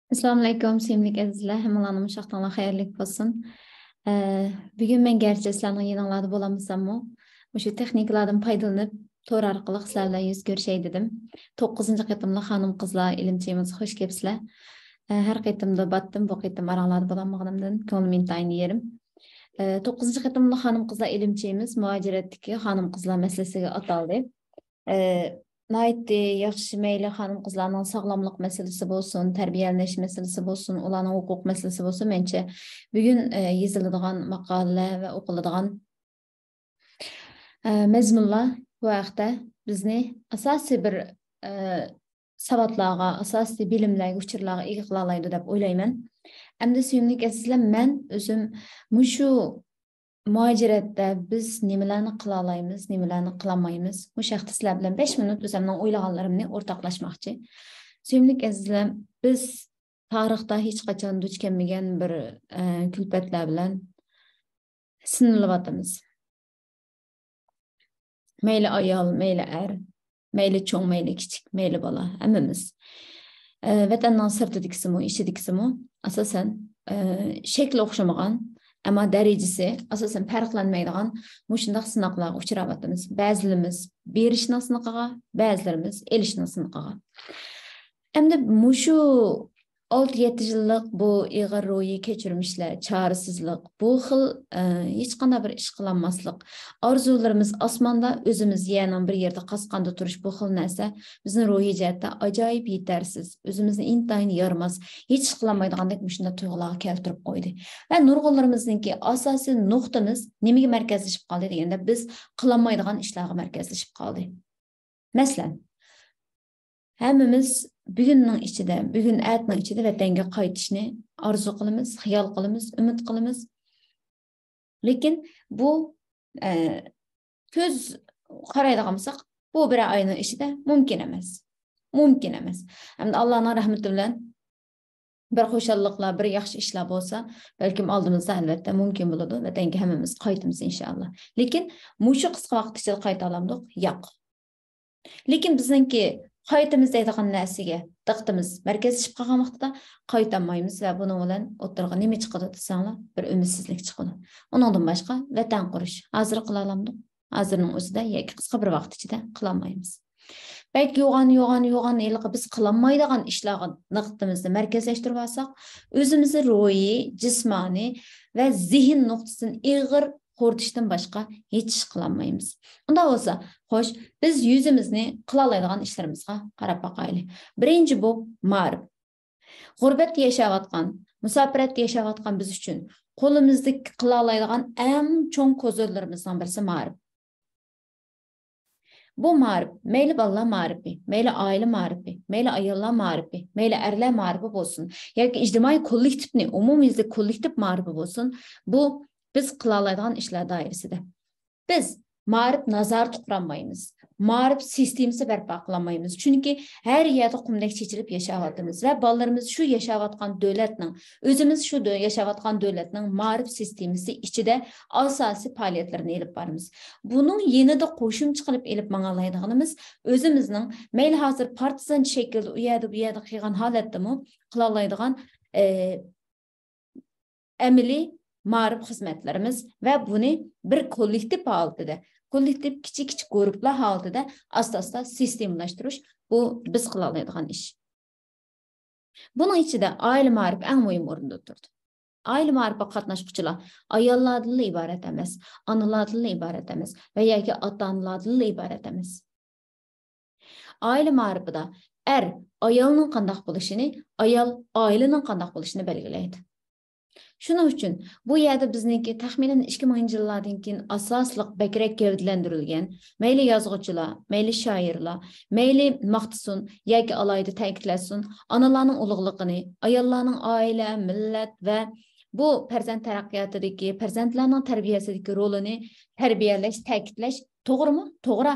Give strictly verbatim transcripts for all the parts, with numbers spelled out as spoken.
ئەسسالامۇئەلەيكۇم، سۆيۈملۈك ئەزىزلەر، ھەممىڭلارنىڭ شاختىڭلار خەيرلىك بولسۇن. ئە، بۈگۈن مەن گەرچە سىلەرنىڭ يېنىڭلاردا بولالمىساممۇ، مۇشۇ تېخنىكىلاردىن پايدىلىنىپ، تور ئارقىلىق سىلەر بىلەن يۈز كۆرۈشەي دېدىم. توققۇزىنچى قېتىملىق خانىم-قىزلار ئېلىمچىمىز، خوش كەپسىلەر. ئە، ھەر قېتىمدا باتتىم، بۇ قېتىم ئاراڭلاردا بولالمىغىنىمدىن كۆڭلۈم ئىنتايىن يېرىم. ئە، توققۇزىنچى قېتىملىق خانىم-قىزلار ئېلىمچىمىز مۇھاجىرەتتىكى خانىم-قىزلار مەسىلىسىگە ئاتالدى. ئە، ناھايىتى ياخشى، مەيلى خانىم-قىزلارنىڭ ساغلاملىق مەسىلىسى بولسۇن، تەربىيەلەش مەسىلىسى بولسۇن، ئۇلارنىڭ ھوقۇق مەسىلىسى بولسۇن، مەنچە بۈگۈن، ئە، يېزىلىدىغان ماقالىلەر ۋە ئوقۇلىدىغان، ئە، مەزمۇنلار بۇ ھەقتە بىزنى ئاساسىي بىر، ئە، ساۋاتلارغا، ئاساسىي بىلىملەرگە، ئۇچۇرلارغا ئىگە قىلالايدۇ دەپ ئويلايمەن. ئەمدى سۆيۈملۈك ئەزىزلەر، مەن ئۆزۈم مۇشۇ مۇھاجىرەتتە بىز نېمىلەرنى قىلالايمىز، نېمىلەرنى قىلالمايمىز؟ مۇشۇ ھەقتە سىلەر بىلەن بەش مىنۇت ئۆزۈمنىڭ ئويلىغانلىرىمنى ئورتاقلاشماقچى. سۆيۈملۈك ئەزىزلەر، بىز تارىختا ھېچقاچان دۇچ كەلمىگەن بىر، ئە، كۈلپەتلەر بىلەن سىنىلىۋاتىمىز. مەيلى ئايال، مەيلى ئەر، مەيلى چوڭ، مەيلى كىچىك، مەيلى بالا، ھەممىمىز، ئە، ۋەتەننىڭ سىرتىدىكىسىمۇ، ئىچىدىكىسىمۇ، ئاساسەن، ئە، شەكلى ئوخشىمىغان، ئەمما دەرىجىسى ئاساسەن پەرقلەنمەيدىغان مۇشۇنداق سىناقلارغا ئۇچراۋاتىمىز. بەزىلىرىمىز بېرىشنىڭ سىنىقىغا، بەزىلىرىمىز ئېلىشنىڭ سىنىقىغا. ئەمدى مۇشۇ ئالتە يەتتە يىللىق بۇ ئېغىر روھىي كەچۈرمىشلەر، چارىسىزلىق، بۇ خىل، ئە، ھېچقانداق بىر ئىش قىلالماسلىق، ئارزۇلىرىمىز ئاسماندا، ئۆزىمىز يەرنىڭ بىر يېرىدە قاسقاندا تۇرۇش، بۇ خىل نەرسە بىزنى روھىي جەھەتتە ئاجايىپ يېتەرسىز، ئۆزىمىزنى ئىنتايىن يارىماس، ھېچ ئىش قىلالمايدىغاندەك مۇشۇنداق تۇيغۇلارغا كەلتۈرۈپ قويدى. ۋە نۇرغۇنلىرىمىزنىڭكى ئاساسىي نۇقتىمىز نېمىگە مەركەزلىشىپ قالدى دېگەندە، بىز قىلالمايدىغان ئىشلارغا مەركەزلىشىپ قالدى. مەسىلەن، ھەممىمىز بۈگۈننىڭ ئىچىدە، بۈگۈن ئەتىنىڭ ئىچىدە ۋەتەنگە قايتىشنى ئارزۇ قىلىمىز، خىيال قىلىمىز، ئۈمىد قىلىمىز. لېكىن بۇ، ئە، كۆز قارايدىغان بولساق، بۇ بىر ئاينىڭ ئىچىدە مۇمكىن ئەمەس. مۇمكىن ئەمەس. ئەمدى ئاللانىڭ رەھمىتى بىلەن بىر خۇشاللىقلار، بىر ياخشى ئىشلار بولسا، بەلكىم ئالدىمىزدا ئەلۋەتتە مۇمكىن بولىدۇ. ۋەتەنگە ھەممىمىز قايتىمىز ئىنشائاللا. لېكىن مۇشۇ قىسقا ۋاقىت ئىچىدە قايتالامدۇق؟ ياق. لېكىن بىزنىڭكى قايتىمىز دەيدىغان نەرسىگە دىققىتىمىز مەركەزلىشىپ قالغان ۋاقتىدا قايتالمايمىز ۋە بۇنىڭ بىلەن ئوتتۇرىغا نېمە چىقىدۇ دېسەڭلار، بىر ئۈمىدسىزلىك چىقىدۇ. ئۇنىڭدىن باشقا ۋەتەن قۇرۇش ھازىر قىلالامدۇق؟ ھازىرنىڭ ئۆزىدە ياكى قىسقا بىر ۋاقىت ئىچىدە قىلالمايمىز. بەك يوغان، يوغان، يوغان ھېلىقى بىز قىلالمايدىغان ئىشلارغا دىققىتىمىزنى مەركەزلەشتۈرۈپ ئالساق، ئۆزىمىزنى روھىي، جىسمانىي ۋە زېھىن نۇقتىسىدىن ئېغىر خورىتىشتىن باشقا ھېچ ئىش قىلالمايمىز. ئۇنداق بولسا، خوش، بىز يۈزىمىزنى قىلالايدىغان ئىشلىرىمىزغا قاراپ باقايلى. بىرىنچى بولۇپ، مائارىپ. غۇربەتتە ياشاۋاتقان، مۇساپىرەتتە ياشاۋاتقان بىز ئۈچۈن قولىمىزدىكى قىلالايدىغان ئەڭ چوڭ كوزىرلىرىمىزنىڭ بىرسى مائارىپ. بۇ مائارىپ، مەيلى بالىلار مائارىپى، مەيلى ئائىلە مائارىپى، مەيلى ئاياللار مائارىپى، مەيلى ئەرلەر مائارىپى بولسۇن، ياكى ئىجتىمائىي كوللېكتىپنى، ئومۇميۈزلۈك كوللېكتىپ مائارىپى بولسۇن، بۇ بىز قىلالايدىغان ئىشلار دائىرىسىدە. بىز مائارىپ نازارىتى قۇرالمايمىز. مائارىپ سىستېمىسى بەرپا قىلالمايمىز. چۈنكى ھەر يەردە قۇمدەك چېچىلىپ ياشاۋاتىمىز ۋە بالىلىرىمىز شۇ ياشاۋاتقان دۆلەتنىڭ، ئۆزىمىز شۇ دۆ-، ياشاۋاتقان دۆلەتنىڭ مائارىپ سىستېمىسى ئىچىدە ئاساسىي پائالىيەتلىرىنى ئېلىپ بارىمىز. بۇنىڭ يېنىدا قوشۇمچە قىلىپ ئېلىپ ماڭالايدىغىنىمىز ئۆزىمىزنىڭ مەيلى ھازىر پارتىزانچە شەكىلدە ئۇ يەردە، بۇ يەردە قىلغان ھالەتتىمۇ قىلالايدىغان، ئە، ئەمەلىي مائارىپ خىزمەتلىرىمىز ۋە بۇنى بىر كوللېكتىپ ھالىتىدە، كوللېكتىپ كىچىك-كىچىك گۇرۇپپىلار ھالىتىدە ئاستا-ئاستا سىستېمىلاشتۇرۇش، بۇ بىز قىلالايدىغان ئىش. بۇنىڭ ئىچىدە ئائىلە مائارىپى ئەڭ مۇھىم ئورۇندا تۇرىدۇ. ئائىلە مائارىپىغا قاتناشقۇچىلار ئاياللاردىنلا ئىبارەت ئەمەس، ئانىلاردىنلا ئىبارەت ئەمەس ۋە ياكى ئاتا-ئانىلاردىنلا ئىبارەت ئەمەس. ئائىلە مائارىپىدا ئەر ئايالنىڭ قانداق بولۇشىنى، ئايال ئائىلىنىڭ قانداق بولۇشىنى بەلگىلەيدۇ. شۇنىڭ ئۈچۈن بۇ يەردە بىزنىڭكى تەخمىنەن ئىككى مىڭىنچى يىللاردىن كېيىن ئاساسلىق بەكرەك گەۋدىلەندۈرۈلگەن، مەيلى يازغۇچىلار، مەيلى شائىرلار، مەيلى ماختىسۇن ياكى ئالاھىدە تەكىتلەشسۇن، ئانىلارنىڭ ئۇلۇغلۇقىنى، ئاياللارنىڭ ئائىلە، مىللەت ۋە بۇ پەرزەنت تەرەققىياتىدىكى، پەرزەنتلەرنىڭ تەربىيەسىدىكى رولىنى تەربىيەلەش، تەكىتلەش توغرىمۇ؟ توغرا.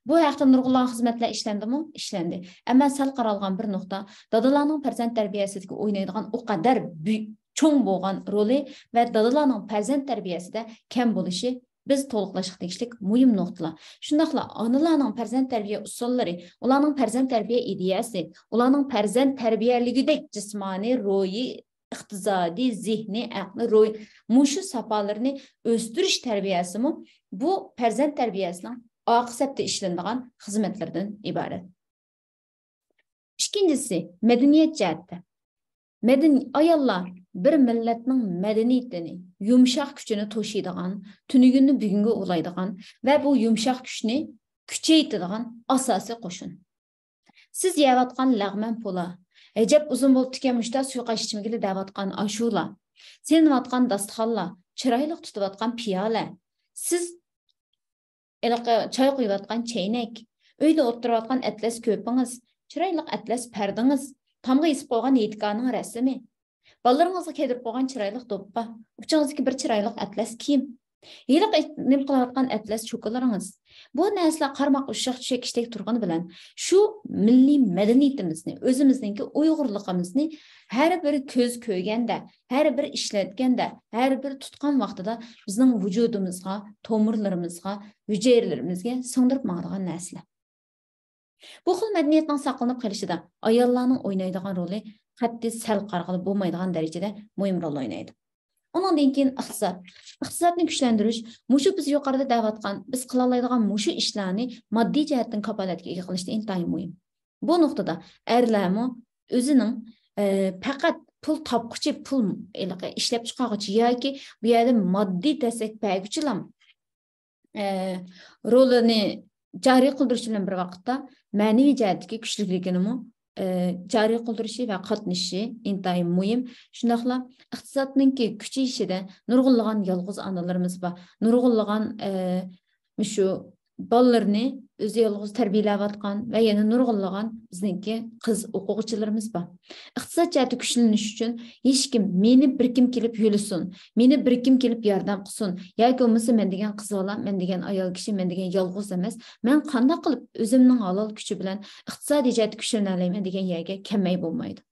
بۇ ھەقتە نۇرغۇنلىغان خىزمەتلەر ئىشلەندىمۇ؟ ئىشلەندى. ئەمما سەل قارالغان بىر نۇقتا، دادىلارنىڭ پەرزەنت تەربىيەسىدىكى ئوينايدىغان ئۇ قەدەر بۈ-، چوڭ بولغان رولى ۋە دادىلارنىڭ پەرزەنت تەربىيەسىدە كەم بولۇشى بىز تولۇقلاشقا تېگىشلىك مۇھىم نۇقتىلار. شۇنداقلا ئانىلارنىڭ پەرزەنت تەربىيە ئۇسۇللىرى، ئۇلارنىڭ پەرزەنت تەربىيە ئىدىيەسى، ئۇلارنىڭ پەرزەنت تەربىيەلىگۈدەك جىسمانىي، روھىي، ئىقتىسادىي، زېھنىي، ئەقلىي، روھىي، مۇشۇ ساپالىرىنى ئۆستۈرۈش تەربىيەسىمۇ بۇ پەرزەنت تەربىيەسىنىڭ ئارقا سەپتە ئىشلىنىدىغان خىزمەتلىرىدىن ئىبارەت. ئىككىنچىسى، مەدەنىيەت جەھەتتە. مەدەن-، ئاياللار بىر مىللەتنىڭ مەدەنىيىتىنى، يۇمشاق كۈچىنى توشۇيدىغان، تۈنۈگۈننى بۈگۈنگە ئۇلايدىغان ۋە بۇ يۇمشاق كۈچنى كۈچەيتىدىغان ئاساسىي قوشۇن. سىز يەۋاتقان لەغمەن پولا، ئەجەب ئۇزۇن بولۇپتىكەن، مۇشتا سۇيۇقئاش ئىچمىگىلى دەۋاتقان ئاشۇلا، سېلىنىۋاتقان داستىخانلار، چىرايلىق تۇتۇۋاتقان پىيالە، سىز ھېلىقى چاي قۇيۇۋاتقان چەينەك، ئۆيدە ئولتۇرۇۋاتقان ئەتلەس كۆپىڭىز، چىرايلىق ئەتلەس پەردىڭىز، تامغا ئېسىپ قويغان ھېيتگاھنىڭ رەسىمى، بالىلىرىڭىزغا كىيدۈرۈپ قويغان چىرايلىق دوپپا، ئۇچىڭىزدىكى بىر چىرايلىق ئەتلەس كىيىم. ھېلىقى نېمە قىلىۋاتقان ئەتلەس چوكىلىرىڭىز. بۇ نەرسىلەر قارىماققا ئۇششاق چۈشەك ئىشتەك تۇرغىنى بىلەن، شۇ مىللىي مەدەنىيىتىمىزنى، ئۆزىمىزنىڭكى ئۇيغۇرلۇقىمىزنى ھەر بىر كۆز كۆرگەندە، ھەر بىر ئىشلەتكەندە، ھەر بىر تۇتقان ۋاقتىدا بىزنىڭ ۋۇجۇدىمىزغا، تومۇرلىرىمىزغا، ھۈجەيرىلىرىمىزگە سىڭدۈرۈپ ماڭىدىغان نەرسىلەر. بۇ خىل مەدەنىيەتنىڭ ساقلىنىپ قېلىشىدا ئاياللارنىڭ ئوينايدىغان رولى قەتئىي سەل قارىغىلى بولمايدىغان دەرىجىدە مۇھىم رول ئوينايدۇ. ئۇنىڭدىن كېيىن ئىقتىساد. ئىقتىسادنى كۈچلەندۈرۈش، مۇشۇ بىز يۇقىرىدا دەۋاتقان، بىز قىلالايدىغان مۇشۇ ئىشلارنى ماددىي جەھەتتىن كاپالەتكە ئىگە قىلىشتا ئىنتايىن مۇھىم. بۇ نۇقتىدا ئەرلەرمۇ ئۆزىنىڭ، ئە، پەقەت پۇل تاپقۇچى، پۇل ھېلىقى ئىشلەپچىقارغۇچى ياكى بۇ يەردە ماددىي دەستەك بەرگۈچىلام، ئە، رولىنى جارى قىلدۇرۇش بىلەن بىر ۋاقىتتا مەنىۋى جەھەتتىكى كۈچلۈكلۈكىنىمۇ، ئە، جارى قىلدۇرۇشى ۋە قاتنىشىشى ئىنتايىن مۇھىم. شۇنداقلا ئىقتىسادنىڭكى كۈچىيىشىدە نۇرغۇنلىغان يالغۇز ئانىلىرىمىز بار، نۇرغۇنلىغان، ئە، مۇشۇ بالىلىرىنى ئۆزى يالغۇز تەربىيەلەۋاتقان ۋە يەنە نۇرغۇنلىغان بىزنىڭكى قىز ئوقۇغۇچىلىرىمىز بار. ئىقتىساد جەھەتتە كۈچلىنىش ئۈچۈن ھېچكىم مېنى بىر كىم كېلىپ يۆلىسۇن، مېنى بىر كىم كېلىپ ياردەم قىلسۇن ياكى بولمىسا مەن دېگەن قىز بالا، مەن دېگەن ئايال كىشى، مەن دېگەن يالغۇز ئەمەس، مەن قانداق قىلىپ ئۆزۈمنىڭ ھالال كۈچى بىلەن ئىقتىسادىي جەھەتتە كۈچلىنەلەيمەن دېگەن يەرگە كەلمەي بولمايدۇ.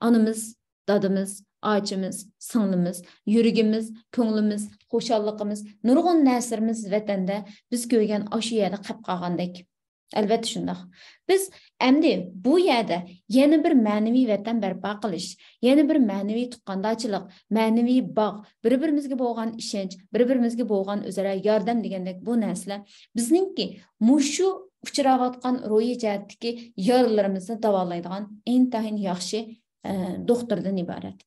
ئانىمىز، دادىمىز، ئاچىمىز، سىڭلىمىز، يۈرىكىمىز، كۆڭلىمىز، خۇشاللىقىمىز، نۇرغۇن نەرسىلىرىمىز ۋەتەندە بىز كۆرگەن ئاشۇ يەردە قېلىپ قالغاندەك. ئەلۋەتتە شۇنداق. بىز ئەمدى بۇ يەردە يەنە بىر مەنىۋى ۋەتەن بەرپا قىلىش، يەنە بىر مەنىۋى تۇغقاندارچىلىق، مەنىۋى باغ، بىر-بىرىمىزگە بولغان ئىشەنچ، بىر-بىرىمىزگە بولغان ئۆزئارا ياردەم دېگەندەك بۇ نەرسىلەر بىزنىڭكى مۇشۇ ئۇچراۋاتقان روھىي جەھەتتىكى يارىلىرىمىزنى داۋالايدىغان ئىنتايىن ياخشى، ئە، دوختۇردىن ئىبارەت.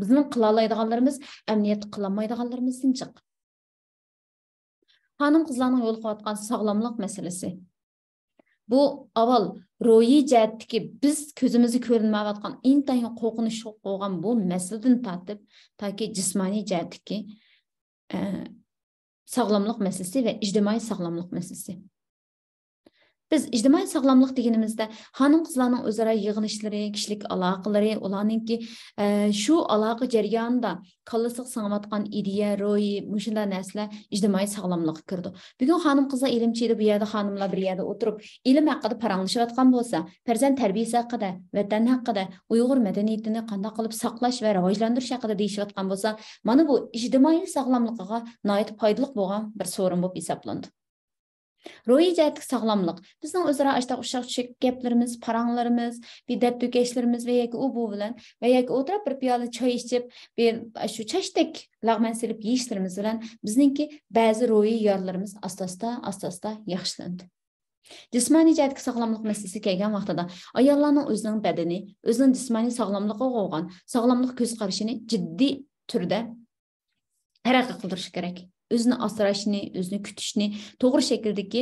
بىزنىڭ قىلالايدىغانلىرىمىز ئەمەلىيەتتە قىلالمايدىغانلىرىمىزدىن جىق. خانىم-قىزلارنىڭ يولۇقۇۋاتقان ساغلاملىق مەسىلىسى. بۇ ئاۋۋال روھىي جەھەتتىكى بىز كۆزىمىزگە كۆرۈنمەيۋاتقان ئىنتايىن قورقۇنچلۇق بولغان بۇ مەسىلىدىن تارتىپ، تاكى جىسمانىي جەھەتتىكى، ئە، ساغلاملىق مەسىلىسى ۋە ئىجتىمائىي ساغلاملىق مەسىلىسى. بىز ئىجتىمائىي ساغلاملىق دېگىنىمىزدە خانىم-قىزلارنىڭ ئۆزئارا يىغىلىشلىرى، كىشىلىك ئالاقىلىرى، ئۇلارنىڭكى، ئە، شۇ ئالاقە جەريانىدا كاللىسىغا سىڭىۋاتقان ئىدىيە، روھى، مۇشۇنداق نەرسىلەر ئىجتىمائىي ساغلاملىققا كىرىدۇ. بۈگۈن خانىم-قىزلار ئىلىم چېيىدۇ، بۇ يەردە خانىملار بىر يەردە ئولتۇرۇپ ئىلىم ھەققىدە پاراڭلىشىۋاتقان بولسا، پەرزەنت تەربىيەسى ھەققىدە، ۋەتەن ھەققىدە، ئۇيغۇر مەدەنىيىتىنى قانداق قىلىپ ساقلاش ۋە راۋاجلاندۇرۇش ھەققىدە دېيىشىۋاتقان بولسا، مانا بۇ ئىجتىمائىي ساغلاملىقىغا ناھايىتى پايدىلىق بولغان بىر سورۇن بولۇپ ھېسابلىنىدۇ. روھىي جەھەتتىكى ساغلاملىق. بىزنىڭ ئۆزئارا ئاشتاق ئۇششاق چۈشەك گەپلىرىمىز، پاراڭلىرىمىز، بىر دەرد تۆكەشلىرىمىز ۋە ياكى ئۇ بۇ بىلەن ۋە ياكى ئولتۇرۇپ بىر پىيالە چاي ئىچىپ، بىر شۇ چاچتەك لەغمەن سېلىپ يېيىشلىرىمىز بىلەن بىزنىڭكى بەزى روھىي يارىلىرىمىز ئاستا-ئاستا، ئاستا-ئاستا ياخشىلىنىدۇ. جىسمانىي جەھەتتىكى ساغلاملىق مەسىلىسىگە كەلگەن ۋاقتىدا، ئاياللارنىڭ ئۆزىنىڭ بەدىنى، ئۆزىنىڭ جىسمانىي ساغلاملىقىغا بولغان ساغلاملىق كۆز قارىشىنى جىددىي تۈردە تەرەققىي قىلدۇرۇشى كېرەك. ئۆزىنى ئاسراشنى، ئۆزىنى كۈتۈشنى، توغرا شەكىلدىكى،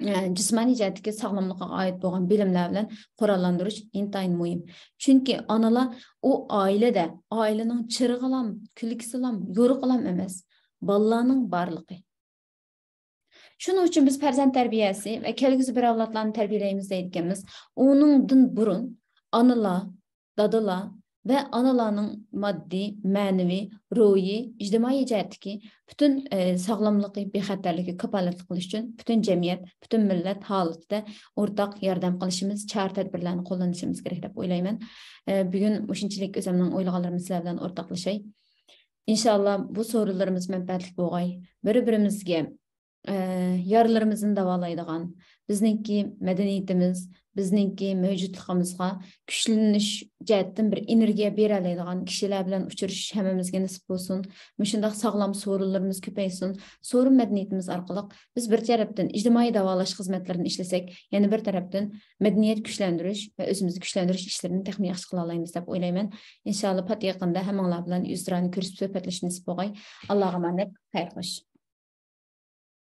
ئە، جىسمانىي جەھەتتىكى ساغلاملىقىغا ئائىت بولغان بىلىملەر بىلەن قوراللاندۇرۇش ئىنتايىن مۇھىم. چۈنكى ئانىلار ئۇ ئائىلىدە ئائىلىنىڭ چىرىغىلام، كۈلكىسىلام، يورۇقىلام ئەمەس، بالىلارنىڭ بارلىقى. شۇنىڭ ئۈچۈن بىز پەرزەنت تەربىيەسى ۋە كەلگۈسى بىر ئەۋلادلارنى تەربىيەلەيمىز دەيدىكەنمىز. ئۇنىڭدىن بۇرۇن ئانىلار، دادىلار ۋە ئانىلارنىڭ ماددىي، مەنىۋى، روھىي، ئىجتىمائىي جەھەتتىكى پۈتۈن، ئە، ساغلاملىقى، بىخەتەرلىكىگە كاپالەتلىك قىلىش ئۈچۈن پۈتۈن جەمئىيەت، پۈتۈن مىللەت ھالىتىدە ئورتاق ياردەم قىلىشىمىز، چارە-تەدبىرلەرنى قوللىنىشىمىز كېرەك دەپ ئويلايمەن. ئە، بۈگۈن مۇشۇنچىلىك ئۆزۈمنىڭ ئويلىغانلىرىمنى سىلەر بىلەن ئورتاقلىشاي. ئىنشاللا بۇ سورۇنلىرىمىز مەنپەئەتلىك بولغاي. بىر-بىرىمىزگە، ئە، يارىلىرىمىزنى داۋالايدىغان، بىزنىڭكى مەدەنىيىتىمىز، بىزنىڭكى مەۋجۇتلۇقىمىزغا كۈچلىنىش جەھەتتىن بىر ئېنېرگىيە بېرەلەيدىغان كىشىلەر بىلەن ئۇچرىشىش ھەممىمىزگە نېسىپ بولسۇن. مۇشۇنداق ساغلام سورۇنلىرىمىز كۆپەيسۇن. سورۇن مەدەنىيىتىمىز ئارقىلىق بىز بىر تەرەپتىن ئىجتىمائىي داۋالاش خىزمەتلىرىنى ئىشلىسەك، يەنە بىر تەرەپتىن مەدەنىيەت كۈچلەندۈرۈش ۋە ئۆزىمىزنى كۈچلەندۈرۈش ئىشلىرىنى تېخىمۇ ياخشى قىلالايمىز دەپ ئويلايمەن. ئىنشاللا پات يېقىندا ھەممىڭلار بىلەن يۈزتۇرانە كۆرۈشۈپ سۆھبەتلىشىش نېسىپ بولغاي. ئاللاغا ئامانەت، خەير خوش.